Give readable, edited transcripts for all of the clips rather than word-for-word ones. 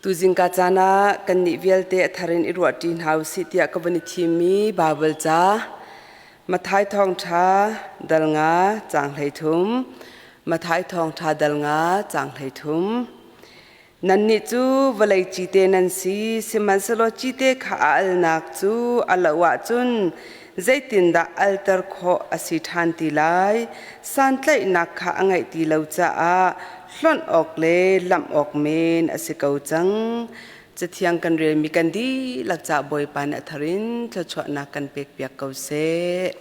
Tuzing ka caan ah kannih vialte a thar in i ruahṭi hna usih tiah ka vun i thimmi Baibal ca Matthai Thawngṭha dal nga caang 13 Matthai Thawngṭha dal nga caang 13 Nannih cu vawlei cite nan si, sihmanhsehlaw cite kha a alnak cu a loh ahcun zeitindah alter khawh a si ṭhan ti lai? Santlaihnak kha a ngeih ti lo caah hlonh awk le lamh awk men a si ko cang. Cathiang kan relmi kan dihlak caah Bawipa nih a thar in thluachuahnak kan pekpiak ko seh.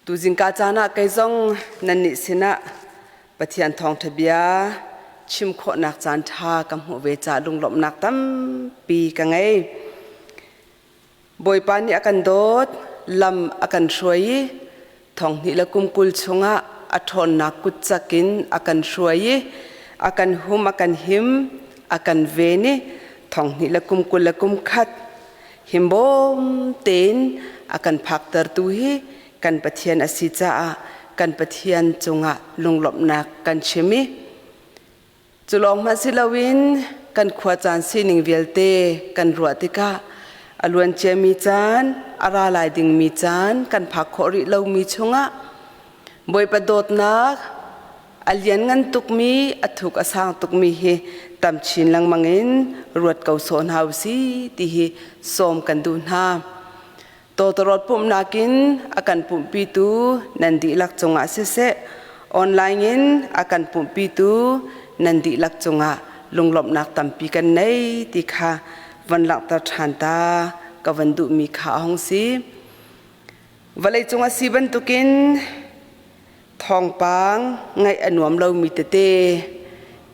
Tuzingka caan ah kei zong nannih sinah Pathian thawngṭha bia chim khawhnak caan ṭha ka hmuh ve caah lunglawmhnak tampi ka ngei. Bawipa nih a kan dawt, lam a kan hruai i thonghnih le kum 20 chungah a ṭhawnnak kutcak in a kan hruai i a kan hum, a kan him, a kan ven i thonghnih le kum 20 le kum khat Himbawm tein a kan phaktertu hi kan Pathian a si caah kan Pathian cungah lunglawmhnak kan chim i cu lawng hmanh si loin kan khua caan sining vialte kan ruah tikah a luan ciami caan, a ra lai dingmi caan kan phak khawh rih lomi chungah Bawipa dawtnak a lianngan tukmi, a thuk a sang tukmi hi tam chin lengmang in ruat ko sawh hna u si ti hi sawm kan duh hna. Tawtawrawt pumhnak in a kan pumhpitu nan dihlak cungah siseh, online in a kan pumhpitu nan dihlak cungah lunglawmhnak tampi kan nei ti kha van langhter ṭhan ta ka van duhmi kha a hung si. Vawleicung a si bantukin thawngpang ngaih a nuam lomi tete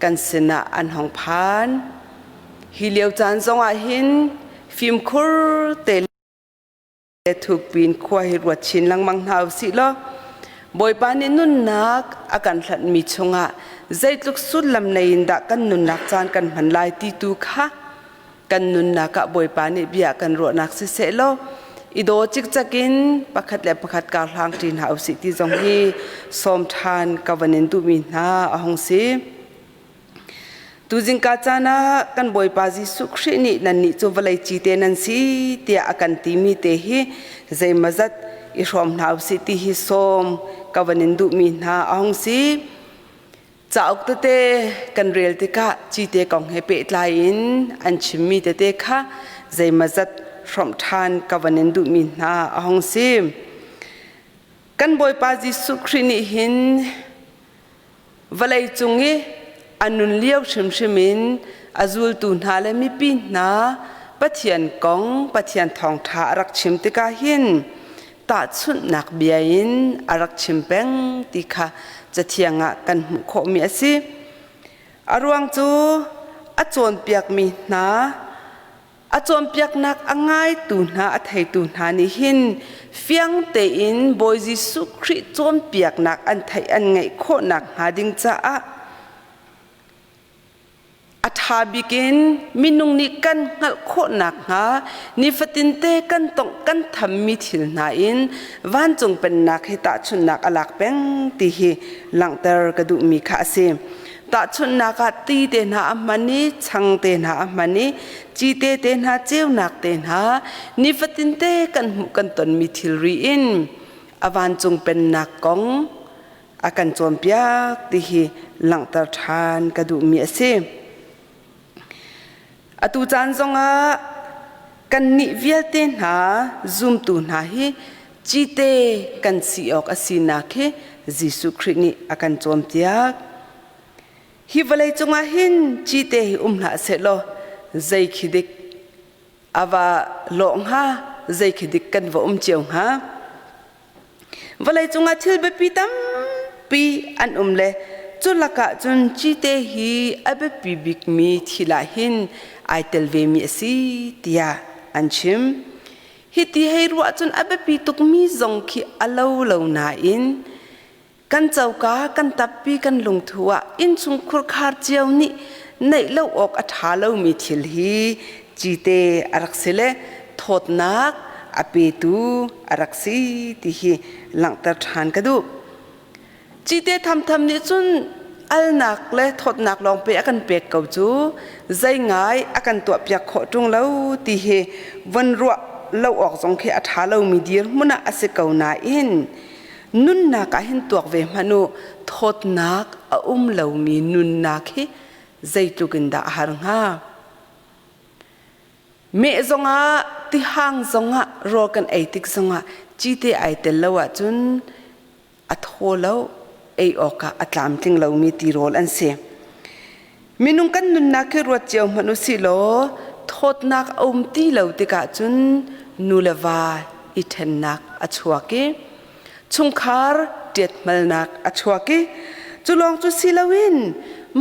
kan sinah an hong phan. Hi lio caan zongah hin fimkhur te le thukpin khua hi ruat chin lengmang hna usih law Bawipa nih nunnak a kan hlanhmi chungah zeitluk sullam nei in dah kan nunnak caan kan hman lai ti tu kha kan nunnak ah Bawipa nih bia kan ruahnak siseh law i daw cikcek in pakhat le pakhat kar hlang ṭi hna usih ti zong hi sawm ṭhan ka van in duhmi hna a hung si. Tuzingka caan ah kan Bawipa Jesuh Khrih nih nannih cu vawlei cite nan si tiah a kan timi te hi zeimazat i hrawm hna usih ti hi sawm ka van in duhmi hna a hung si. Cauk tete kan rel tikah cite kong he pehtlai in an chimmi tete kha zeimazat hrawmh ṭhan ka van in duhmi hna a hung si. Kan Bawipa Jesuh Khrih nih hin vawlei cung i a nun lio hrimhrim in a zultu hna le mipi hna Pathian kong, Pathian thawngṭha a rak chim tikah hin tahchunhnak bia in a rak chim peng ti kha Cathiang ah kan hmuh khawhmi a si. A ruang cu a cawnpiakmi hna a cawnpiaknak a ngaitu hna a theitu hna nih hin fiang tein Bawi Jesuh Khrih cawnpiaknak an theih an ngeih khawhnak hnga ding caah A ṭha bik in minung nih kan hngalh khawh nakhnga nifatinte kan tongh kan thammi thil hna in vancung pennak hi tahchunhnak a lak peng ti hi langhter ka duhmi kha a si. Tahchunhnak ah ti te hna a hman i chang te hna a hman i cite te hna ceunak te hna nifatinte kan hmuh kan tonmi thilri in a vancung pennak kong a kan cawnpiak ti hi langhter ṭhan ka duhmi a si. Atu caan zongah kannih vialte hna zumtu hna hi cite kan si awk a sinak hi Jesuh Khrih nih a kan cawnpiak. Hi vawlei cungah hin cite hi um hlah sehlaw zei khi dik a va lawh hnga, zei khi dik kan va um cio hnga. Vawleicung ah thil biapi tampi an um le cu lakah cun cite hi a biapi bikmi thil ah hin ai tel vemi a si tiah an chim. Hiti hei ruah cun a biapi tukmi zong khi a lo lo nain kan coka kan tappi kan lungthu ah innchungkhur khar cio nih neih lo awk a ṭha lomi thil hi cite a rak si le thawtnak a petu a rak si ti hi langhter ṭhan ka duh. Cite thamtham nih cun alnak le thawtnak lawng pe a kan pek ko cu zei ngai a kan tuahpiak khawh ṭung lo ti hi von ruah lo awk zong khi a ṭha lomi dirhmun ah a si ko nain nunnak ah hin tuak ve hmanh u, thawtnak a um lomi nunnak hi zeitluk in dah a har hnga? Meh zongah tihang zongah rawl kan ei tik zongah cite ai tel lo ahcun a thaw lo, ei awkah a tlamtling lomi tirawl an si. Minung kan nunnak hi ruat cio hmanh u sih law thawtnak a um ti lo tikah cun nu le va i ṭhennak a chuak i chungkhar ṭiathmalnak a chuak i cu lawng cu si loin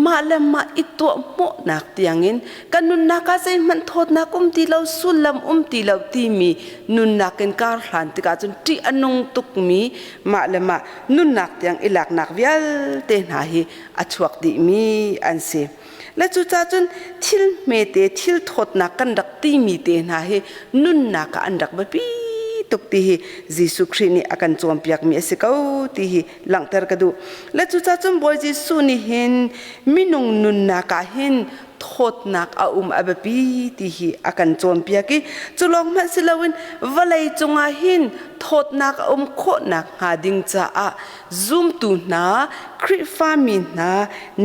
mah le mah i tuahhmawhnak tiangin kan nunnak ah zeihmanh thawtnak um ti lo, sullam um ti lo timi nunnak in kar hlan tikah cun ṭih a nung tukmi mah le mah nunnak tiang i laknak vialte hna hi a chuak dihmi an si. Le cucaah cun thil hmete, thil thawtnak kan rak timi te hna hi nunnak ah an rak biapi tuk ti hi Jesuh Khrih nih a kan cawnpiakmi a si ko ti hi langhter ka duh. Le cucaah cun Bawi Jesuh nih hin minung nunnak ah hin thawtnak a um a biapi ti hi a kan cawnpiak i cu lawng hmanh si loin vawlei cungah hin thawtnak a um khawhnak hnga ding caah zumtu hna Khrihfami hna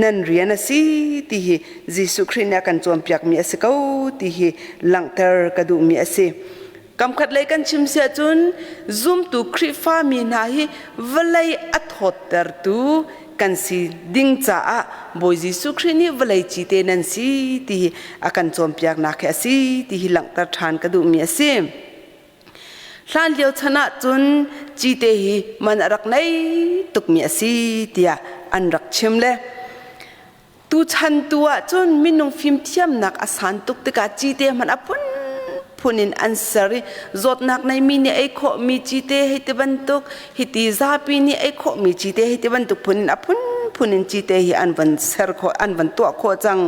nan rian a si ti hi Jesuh Khrih nih a kan cawnpiakmi a si ko ti hi langhter ka duhmi a si. Kamkhat lei kan chim si ahcun zumtu Khrihfami hna hi vawlei a thawttertu kan si ding caah Bawi Jesuh Khrih nih vawlei cite nan si ti hi a kan cawnpiaknak hi a si ti hi langhter ṭhan ka duhmi a si. Hlan lio chan ah cun cite hi man a rak nei tukmi a si tiah an rak chim le Tuchan tu ahcun minung fimthiamnak a san tuk tikah cite hmanh a phunphun in an ser i zawtnak neimi nih ei khawhmi cite hei ti bantuk, hiti zapi nih ei khawhmi cite hei ti bantuk phun in a phunphun in cite hi an van ser khawh, an van tuah khawh cang.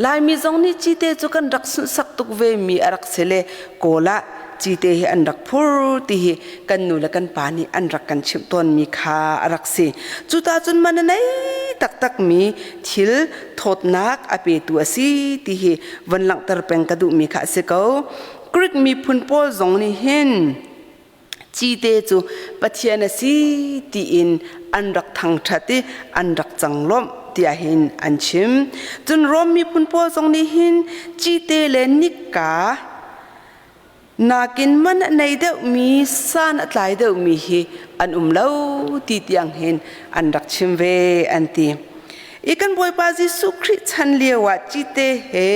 Laimi zong nih cite cu kan rak sunhsak tuk vemi a rak si le Kawl ah cite hi an rak phur ti hi kan nu le kan pa nih an rak kan chimh tawnmi kha a rak si. Cuta cun man a nei taktakmi thil thawtnak a petu a si ti hi von langhter peng ka duhmi kha a si ko. Greek miphun pawl zong nih hin cite cu Pathian a si tiin an rak thangṭhat i an rak canglawmh tiah hin an chim. Cun Rom miphun pawl zong nih hin cite le nika nakin man a nei deuhmi san a tlai deuhmi hi an um lo ti tiang hin an rak chim ve an ti. I kan Bawipa Jesuh Khrih chan lio ah cite he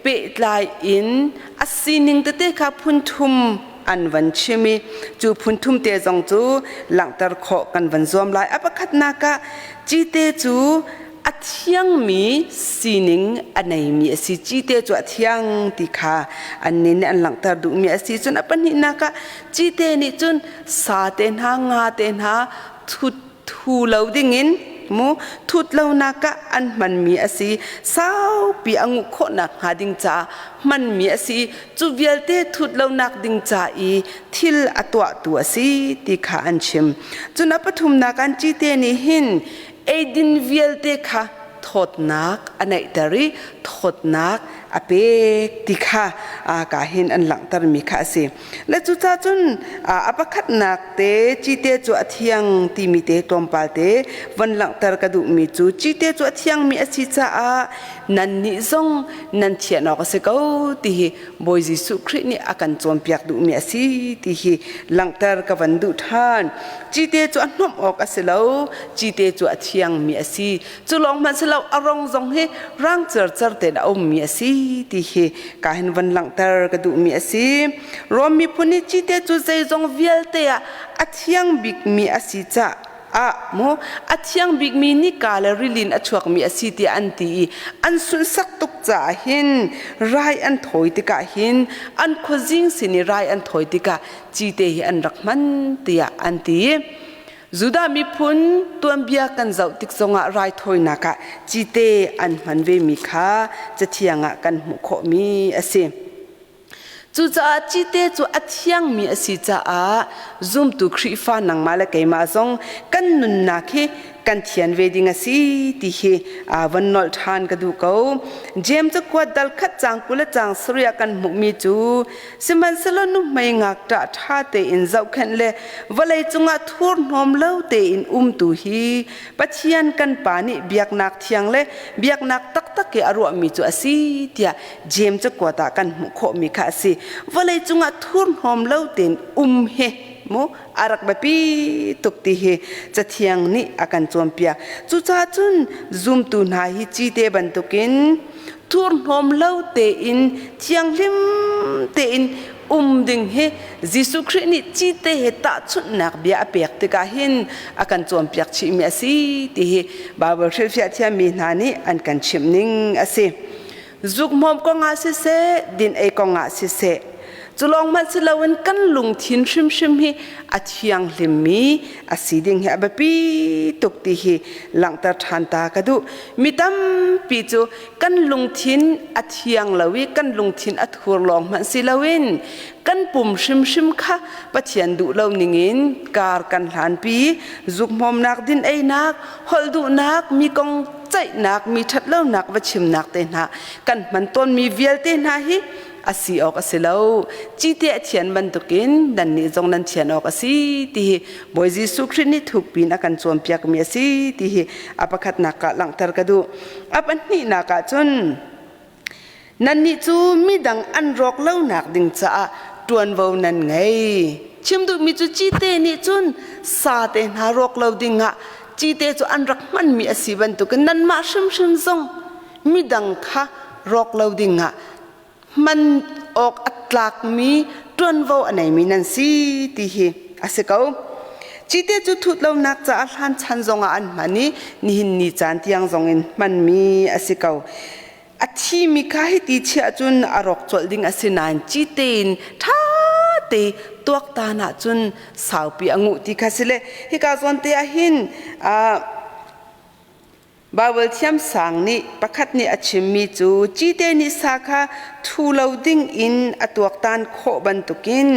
pehtlai in a sining tete kha phun thum an van chim i cu phun thum te zong cu langhter khawh kan van zuam lai. A pakhatnak ah cite cu a thiangmi sining a neimi a si. Cite cu a thiang ti kha annih nih an langhter duhmi a si. Cun a pahnihnak ah cite nih cun sa te hna, nga te hna thut thu lo dingin mu thut lonak ah an hmanmi a si. Saupi a nguh khawhnak hnga ding caah hmanmi a si. Cu vialte thut lonak ding ca i thil a tuahtu a si ti kha an chim. Cun a pathumnak an cite nih hin eidin vialte kha thawtnak a neihter i thawtnak a pek ti kha ka hin an langhtermi kha a si. Le cucaah cun a pakhatnak te cite cu a thiang timi te tlawmpal te von langhter ka duhmi cu cite cu a thiangmi a si caah nannih zong nan thian awk a si ko ti hi Bawi Jesuh Khrih nih a kan cawnpiak duhmi a si ti hi langhter ka van duh ṭhan. Cite cu a hnomh awk a si lo, cite cu a thiangmi a si. Cu lawng hmanh si lo, a rong zong hi rang cercer tein a ummi a si ti hi ka hin van langhter ka duhmi a si. Rom miphun nih cite cu zeizong vialte ah a thiang bikmi a si caah mu a thiang bikmi nika le rilin a chuakmi a si tiah an ti i an sunhsak tuk caah hin rai an thawi tikah hin an khuazing sin i rai an thawi tikah cite hi an rak hman tiah an ti. Judah miphun tuanbia kan zoh tik zongah raithawinak ah cite an hman vemi kha Cathiang ah kan hmuh khawhmi a si. Cucaah cite cu a thiangmi a si caah zumtu Khrihfa nangmah le keimah zong kan nunnak hi kan thian ve ding a si ti hi van nolh ṭhan ka duh ko. Jeim cakuat dal khat caang 20 le caang sarih ah kan hmuhmi cu sihmanhsehlaw nuhmei ngakṭah ṭha tein zohkhenh le vawlei cungah thurhnawm lo tein umtu hi Pathian kan Pa nih biaknak thiang le biaknak taktak i a ruahmi cu a si tiah Jeim cakuat ah kan hmuh khawhmi kha a si. Vawlei cungah thurhnawm lo tein um hi mu a rak biapi tuk ti hi Cathiang nih a kan cawnpiak. Cucaah cun zumtu hna hi cite bantukin thurhnawm lo tein thianghlim tein um ding hi Jesuh Khrih nih cite he tahchunhnak bia a pek tikah hin a kan cawnpiak chihmi a si ti hi Baibal hrilhfiah thiammi hna nih an kan chimh ning a si. Zukhmawm kongah siseh, din ei kongah siseh, cu lawng hmanh si loin kan lungthin hrimhrim hi a thianghlimmi a si ding hi a biapi tuk ti hi langhter ṭhan ta ka duh. Mi tampi cu kan lungthin a thiang lo i kan lungthin a thur lawng hmanh si loin kan pum hrimhrim kha Pathian duh lo ningin kar kan hlanpi, zukhmawmnak, din einak, holh duhnak, mi kong ceihnak, mi ṭhatlonak va chimnak te hna kan hman tawnmi vialte hna hi a si awk a si lo. Cite a thian bantukin nannih zong nan thian awk a si ti hi Bawi Jesuh Khrih nih thukpi in a kan cawnpiakmi a si ti hi a pakhatnak ah langhter ka duh. A pahnihnak ah cun Nannih cu midang an rawk lonak ding caah ṭuanvo nan ngei. Chim duhmi cu cite nih cun sa te hna rawk lo dingah cite cu an rak hmanmi a si bantukin nanmah hrimhrim zong midang kha rawk lo dingah hman awk a tlakmi ṭuanvo a neimi nan si ti hi a si ko. Cite cu thut lonak caah hlan chan zongah an hman i nihin ni caan tiang zongin hmanmi a si ko. A thimi kha hiti chiah cun a rawk colh ding a si nain cite in ṭha te tuaktan ahcun saupi a nguh ti kha si le hika zawn te ah hin Baibal thiamsang nih pakhat nih a chimmi cu cite nih sa kha thu lo ding in a tuaktan khawh bantukin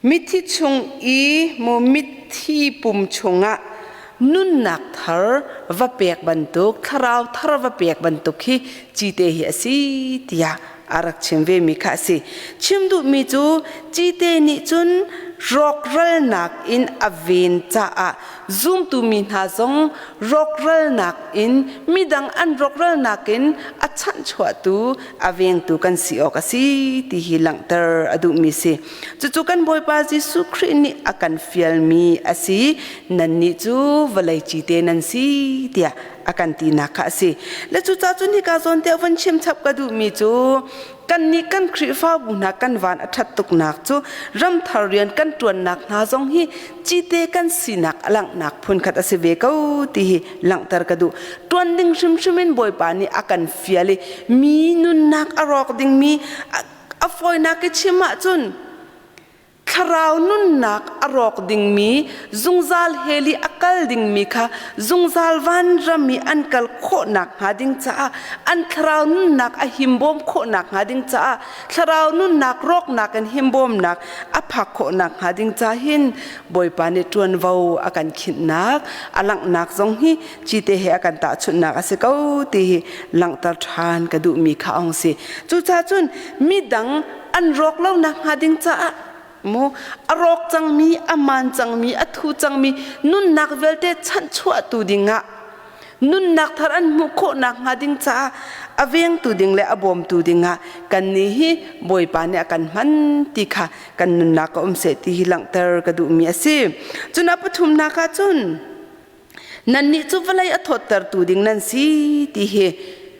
Mithi chung i mu mithi pum chungah nunnak thar va pek bantuk, thlarau thar va pek bantuk hi cite hi a si tiah a rak chim vemi kha a si. Chim duhmi cu cite nih cun rawkralnak in a ven caah zumtu mi hna zong rawkralnak in midang an rawkralnak in a chanhchuahtu a vengtu kan si awk a si ti hi langhter a duhmi si. Cucu kan Bawipa Jesuh Khrih nih a kan fialmi a si. Nannih cu vawlei cite nan si tiah a kan tinak kha a si. Le cucaah cun hika zawn te von chim chap ka duhmi cu kannih kan Khrihfabu hna kan van a ṭhat tuknak cu ramthar rian kan ṭuannak hna zong hi cite kan sinak a langhnak phunkhat a si ve ko ti hi langhter ka duh. Ṭuan ding hrimhrim in Bawipa nih a kan fial i mi nunnak a rawk dingmi A fawinak i chim ahcun thlarau nunnak a rawk dingmi, zungzal hell i a kal dingmi kha zungzal vanram i an kal khawhnak hnga ding caah an thlarau nunnak a himbawm khawhnak hnga ding caah thlarau nunnak rawknak in himbawmnak a phak khawhnak hnga ding ca hin Bawipa nih ṭuanvo a kan khinhnak a langhnak zong hi cite he a kan tahchunhnak a si ko ti hi langhter ṭhan ka duhmi kha ong si. Cucaah cun midang an rawk lo nakhnga ding caah mu a rawk cangmi, a maan cangmi, a thu cangmi nunnak vialte chanhchuahtu dingah nunnak thar an hmuh khawh nakhnga ding caah a vengtu ding le a bawmtu dingah kannih hi Bawipa nih a kan hman ti kha kan nunnak a um seh ti hi langhter ka duhmi a si. Cun a pathumnak ah cun Nannih cu vawlei a thawttertu ding nan si ti hi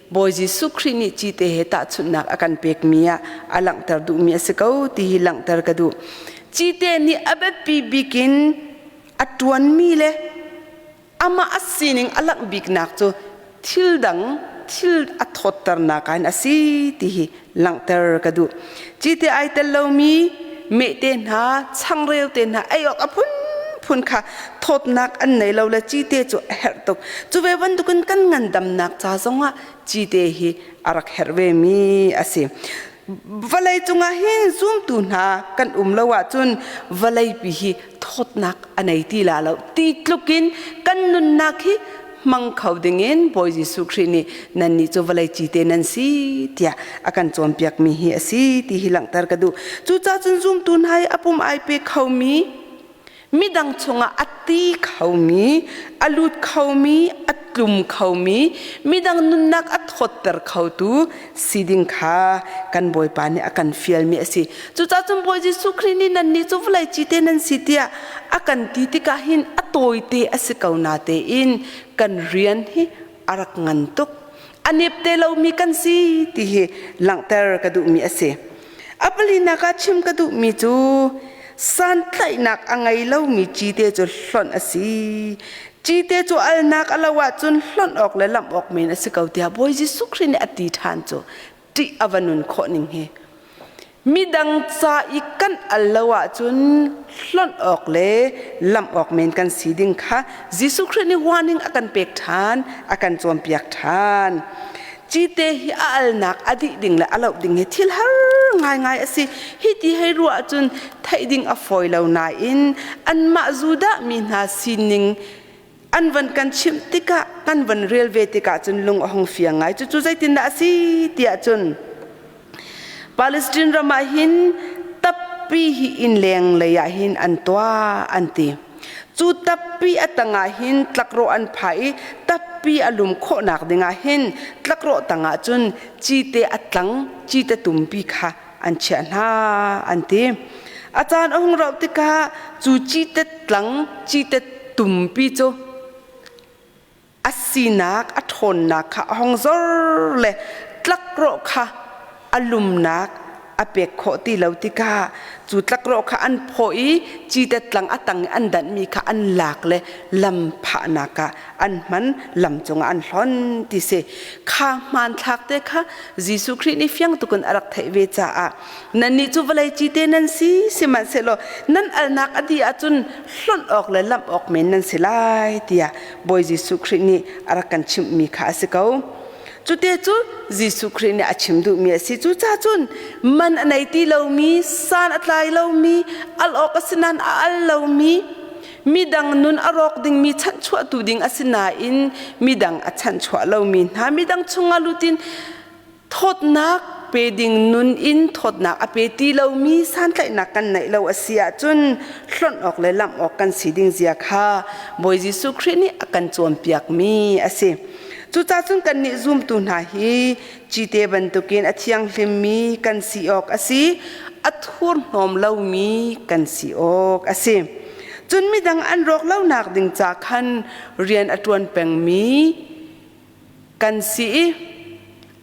Bawi Jesuh Khrih nih cite he tahchunhnak a kan pekmi ah a langhter duhmi a si ko ti hi langhter ka duh. Cite nih a biapi bik in a ṭuanmi le amah a sining a langh biknak cu thil dang thil a thawtternak ah hin a si ti hi langhter ka duh. Cite ai tel lomi mehte hna, changreu te hna ei awk a phunphun kha thawtnak an nei lo le cite cu a herh tuk. Cu ve bantukin kan ngandamnak ca zongah cite hi a rak herh vemi a si. Vawlei cungah hin zumtu hna kan um lo ahcun vawleipi hi thawtnak a nei ti la lo ti tlukin kan nunnak hi hmang kho dingin Bawi Jesuh Khrih nih nannih cu vawlei cite nan si tiah a kan cawnpiakmi hi a si ti hi langhter ka duh. Cucaah cun zumtu hna hi a pum ai pe khomi midang chungah a ti khomi, a lut khomi, a tlum khomi, midang nunnak a thawtter khotu si ding kha kan Bawipa nih a kan fialmi a si. Cucaah cun Bawi Jesuh Khrih nih nannih cu vawlei cite nan si tiah a kan ti tikah hin a tawite a si ko na tein kan rian hi a rak ngan tuk. A nep te lomi kan si ti hi langhter ka duhmi a si. A palinak ah chim ka duhmi cu santlaihnak a ngei lomi cite cu hlonh a si. Cite cu alnak a lo ahcun hlonh awk le lamh awk men a si ko tiah Bawi Jesuh Khrih nih a ti ṭhan cu ṭih a va nun khawh ning hi. Midang ca i kan al lo ahcun hlonh awk le lamh awk men kan si ding kha Jesuh Khrih nih warning a kan pek ṭhan, a kan cawnpiak ṭhan. Cite hi a alnak a dih ding le a loh ding hi thil har ngaingai a si. Hi ti hei ruah ahcun theih ding a fawi lo nain anmah Judah mi hna sining an van kan chimh tikah kan van rel ve tikah cun lung a hung fiang ngai. Cucu zeitindah a si tiah cun Palestine ram ah hin tappi hi innleng lei ah hin an tuah an ti. Cu tappi a tangah hin tlakrawh an phah i tappi a lum khawhnak dingah hin tlakrawh tangah cun cite a tlang cite tumpi kha an chiah hna an ti. A caan a hung rauh tikah cu cite tlang cite tumpi cu a sinak a ṭhawnnak kha a hong zor le tlakrawh kha a lumnak a pek khawh ti lo tikah cu tlakrawh kha an phaw i cite tlang a tang i an danhmi kha an lak le lam phahnak ah an hman lam cungah an hlon ti si kha hmanthlak te kha Jesuh Khrih nih fiang tukin a rak theih ve caah nannih cu vawlei cite nan si sihmanhsehlaw nan alnak a dih ahcun hlonh awk le lamh awk men nan si lai tiah Bawi Jesuh Khrih nih a rak kan chimhmi kha a si ko. Cute cu Jesuh Khrih nih a chim duhmi a si. Cucaah cun man a nei ti lomi, san a tlai lomi, al awk a si nain a al lomi, midang nun a rawk dingmi chanhchuahtu ding a si nain midang a chanhchuah lomi hna, midang chungah lutin thawtnak pe ding nun in thawtnak a pe ti lomi santlaihnak kan neih lo a si ahcun hlonh awk le lamh awk kan si ding zia kha Bawi Jesuh Khrih nih a kan cawnpiakmi a si. Cucaah cun kannih zumtu hna hi cite bantukin a thianghlimmi kan si awk a si, a thurhnawm lomi kan si awk a si. Cun midang an rawk lonak ding ca khan rian a ṭuan pengmi kan si i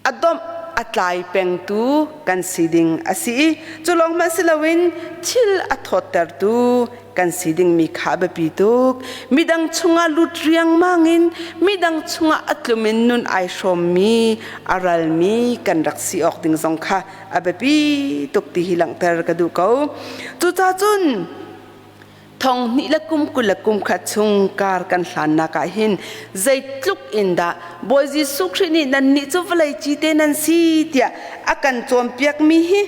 a domh a tlai pengtu kan si ding a si i cu lawng hmanh si loin thil a thawttertu kan si dingmi kha a biapi tuk. Midang chungah lut riangmang in midang chungah a tlum in nun ai hrawmmi a ralmi kan rak si awk ding zong kha a biapi tuk ti hi langhter ka duh ko. Cucaah cun thong hnih le kum 20 le kum khat chung kar kan hlannak ah hin zeitluk in dah Bawi Jesuh Khrih nih nannih cu vawlei cite nan si tiah a kan cawnpiakmi hi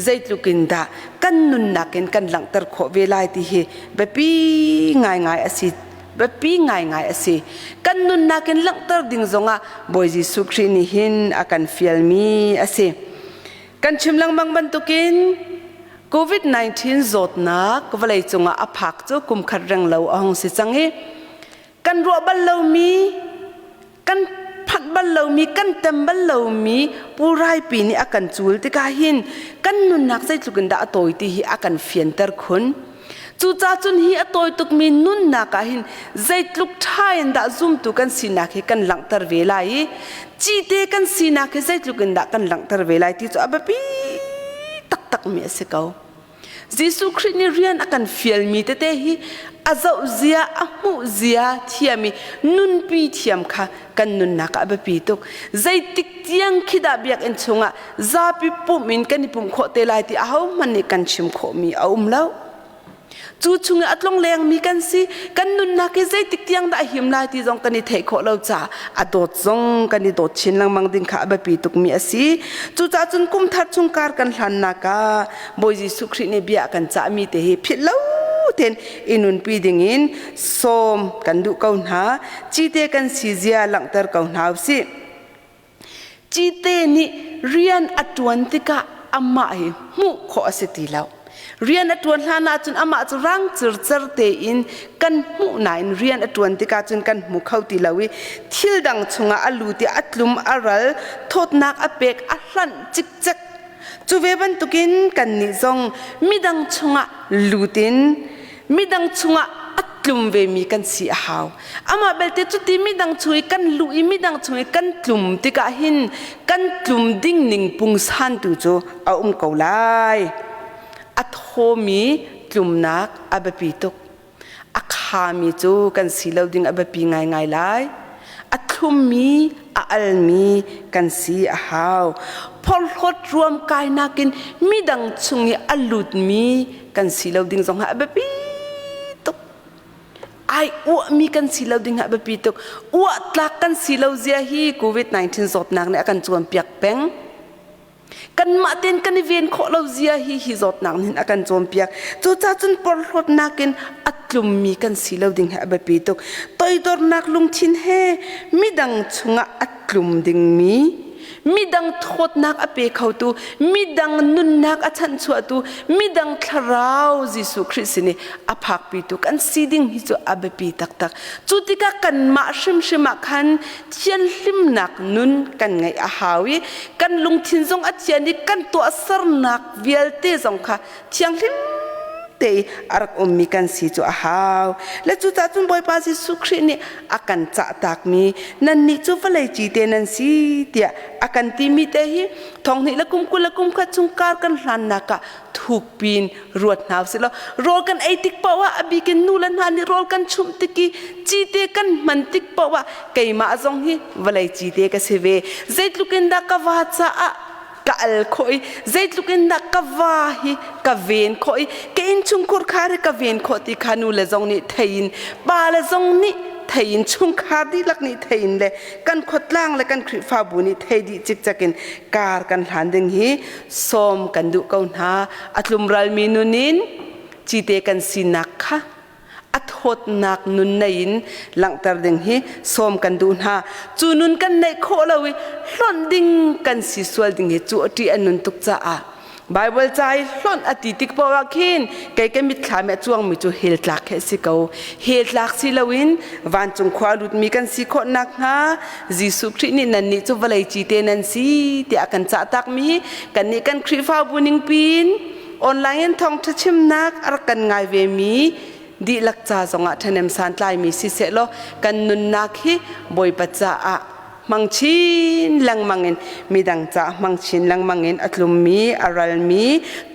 zeitluk in dah kan nunnak in kan langhter khawh ve lai ti hi biapi ngaingai a si biapi ngaingai a si kan nunnak in langhter ding zongah Bawi Jesuh Khrih nih hin a kan fialmi a si kan chim lengmang bantukin COVID-19 zawtnak vawleicung ah a phak cu kum khat reng lo a hung si cang i kan ruah bal lomi kan phanh bal lomi kan tem bal lomi puraipi nih a kan cul tikah hin kan nunnak zeitluk in dah a tawi ti hi a kan fianter khun. Cucaah cun hi a tawi tukmi nunnak ah hin zeitluk ṭha in dah zumtu kan sinak hi kan langhter ve lai i cite kan sinak hi zeitluk in dah kan langhter ve lai ti cu a biapi taktakmi a si ko. Jesuh Khrih nih rian a kan fialmi tete hi a zoh zia, a hmuh zia thiam i nunpi thiam kha kan nunnak ah a biapi tuk. Zeitik tiang khi dah biakinn chungah zapi pumh in kan i pumh khawh te lai ti ahohmanh nih kan chim khawhmi a um lo. Cu chung i a tlonglengmi kan si, kan nunnak hi zeitik tiang dah a him lai ti zong kan i theih khawh lo caah a dawt zong kan i dawt chin lengmang ding kha a biapi tukmi a si. Cucaah cun kum thar chung kar kan hlannak ah Bawi Jesuh Khrih nih bia a kan cahmi te hi philh lo tein i nunpi dingin sawm kan duh ko hna. Cite kan si zia langhter ko hna usih. Cite nih rian a ṭuan tikah amah hi hmuh khawh a si ti lo. Rian a ṭuan hlan ahcun amah cu rang circer tein kan hmuh nain rian a ṭuan tikah cun kan hmu kho ti lo i thil dang chungah a lut i a tlum a ral, thawtnak a pek, a hlanh cikcek. Cu ve bantukin kannih zong midang chungah lut in midang chungah a tlum vemi kan si a hau. Amah belte cuti midang chung i kan luh i midang chung i kan tlum tikah hin kan tlum ding ning pungsan tu cu a um ko lai. A thawmi tlumnak a biapi tuk. A khami cu kan si lo ding a biapi ngaingai lai. A thlummi, a almi kan si a hau. Phorhlawt ruam kainak in midang chung i a lutmi kan si lo ding zong ah a biapi tuk. Ai uahmi kan si lo ding ah a biapi tuk. Uah tlak kan si lo zia hi COVID-19 zawtnak nih a kan cawnpiak peng. Kanmah tein kan i ven khawh lo zia hi hi zawtnak nih a kan cawnpiak. Cucaah cun porhlawtnak in a tlummi kan si lo ding hi a biapi tuk. Toidornak lungthin he midang chungah a tlum dingmi, midang thawtnak a pe khotu, midang nunnak a chanhchuahtu, midang thlarau Jesuh Khrih sin i a phakpitu kan si ding hi cu a biapi taktak. Cu tikah kanmah hrimhrim ah khan thianhlimnak nun kan ngeih a hau i kan lungthin zong a thian i kan tuahsernak vialte zong kha thianghlim te i a rak ummi kan si cu a hau. Le cucaah cun Bawipa Jesuh Khrih nih a kan cahtakmi nannih cu vawlei cite nan si tiah a kan timi te hi thonghnih le kum 20 le kum khat chung kar kan hlannak ah thukpin ruat hna usih law rawl kan ei tik paoh ah a bikin nu le hna nih rawl kan chumh tik i cite kan hman tik paoh ah keimah zong hi vawlei cite ka si ve. Zeitluk in dah ka va caah ka al khawh i zeitluk in dah ka va hi ka ven khawh i ka innchungkhur kha hi ka ven khawh ti kha nu le zong nih thei in pa le zong nih thei in chungkhar dihlak nih thei in le kan khuatlang le kan Khrihfabu nih thei dih cikcek in kar kan hlan ding hi sawm kan duh ko hna. A tlumralmi nun in cite kan sinak kha a thawtnak nun nei in langhter ding hi sawm kan duh hna. Cu nun kan neih khawh lo i hlonh ding kan si sual ding hi cu a ṭih a nun tuk caah Bible ca i hlonh a ti tik paoh ah khin kei ka mitthlam i a cuangmi cu hell tlak khi a si ko. Hell tlak si loin vancung khua a lutmi kan si khawh nakhnga Jesuh Khrih nih nannih cu vawlei cite nan si tiah a kan cahtakmi hi kannih kan Khrihfabu ning piin online in thawngṭha chimnak a rak kan ngai vemi dihlak ca zongah ṭhahnem santlaimi siseh law kan nunnak hi Bawipa caah hmang chin lengmang in midang caah hmang chin lengmang in a tlummi a ralmi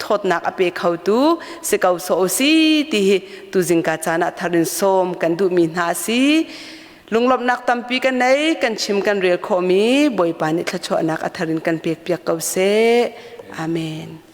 thawtnak a pe khotu si ko sawh u si ti hi tuzingka caan ah thar in sawm kan duhmi hna a si. Lunglawmhnak tampi kan nei, kan chim kan rel khawhmi Bawipa nih thluachuahnak a thar in kan pekpiak ko seh. Amen.